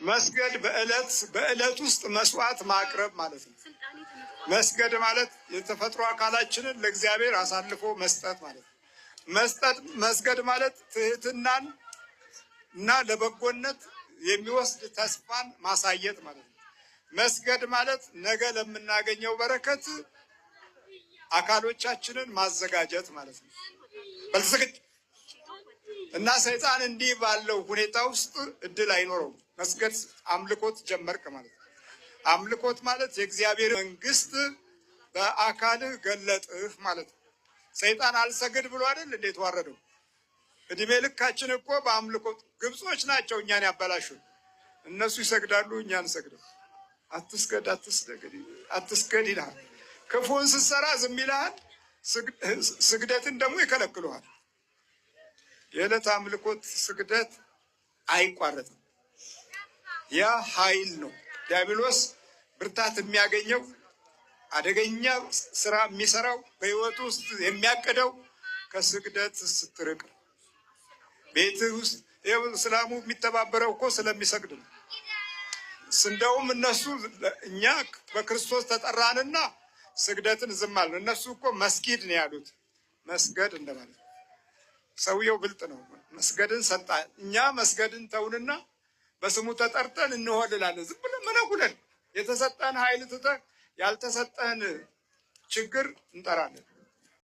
መስገድ በዕለት በዕለት ውስጥ መስዋዕት ማቅረብ ማለት ነው። መስገድ ማለት የተፈጥሮ አካላችንን ለእግዚአብሔር አሳልፎ መስጠት ማለት ነው። መስጠት መስገድ ማለት ትህትናን እና ለበጎነት የሚወስድ ተስፋን ማሳየት ማለት ነው። መስገድ ማለት ነገ ለምናገኘው በረከት አካሎቻችንን ማዘጋጀት ማለት ነው። በልስግድ እና ሰይጣን እንዲህ ባለው ሁኔታ ውስጥ እድል አይኖረውም። መስገድ አምልኮት ጀመርክ ማለት ነው። አምልኮት ማለት የእግዚአብሔር መንግስት በአካልህ ገለጥህ ማለት ነው። ሰይጣን አልሰግድ ብሎ አይደል እንዴት ዋረደው? እድሜ ልካችን እኮ በአምልኮት ግብጾች ናቸው እኛን ያበላሹን። እነሱ ይሰግዳሉ፣ እኛ አንሰግድም። አትስገድ አትስገድ አትስገድ ይልሃል። ክፉን ስትሰራ ዝም ይልሃል። ስግደትን ደግሞ ይከለክሉሃል። የዕለት አምልኮት ስግደት አይቋረጥም። ያ ኃይል ነው። ዲያብሎስ ብርታት የሚያገኘው፣ አደገኛ ስራ የሚሰራው፣ በህይወቱ ውስጥ የሚያቅደው ከስግደት ስትርቅ፣ ቤትህ ውስጥ እስላሙ የሚተባበረው እኮ ስለሚሰግድ ነው። እንደውም እነሱ እኛ በክርስቶስ ተጠራንና ስግደትን ዝም አልን። እነሱ እኮ መስጊድ ነው ያሉት፣ መስገድ እንደማለት። ሰውየው ብልጥ ነው። መስገድን ሰጣ። እኛ መስገድን ተውንና በስሙ ተጠርተን እንሆልላለን። ዝም ብለን መነኩለን የተሰጠን ኃይል ትተህ ያልተሰጠን ችግር እንጠራለን።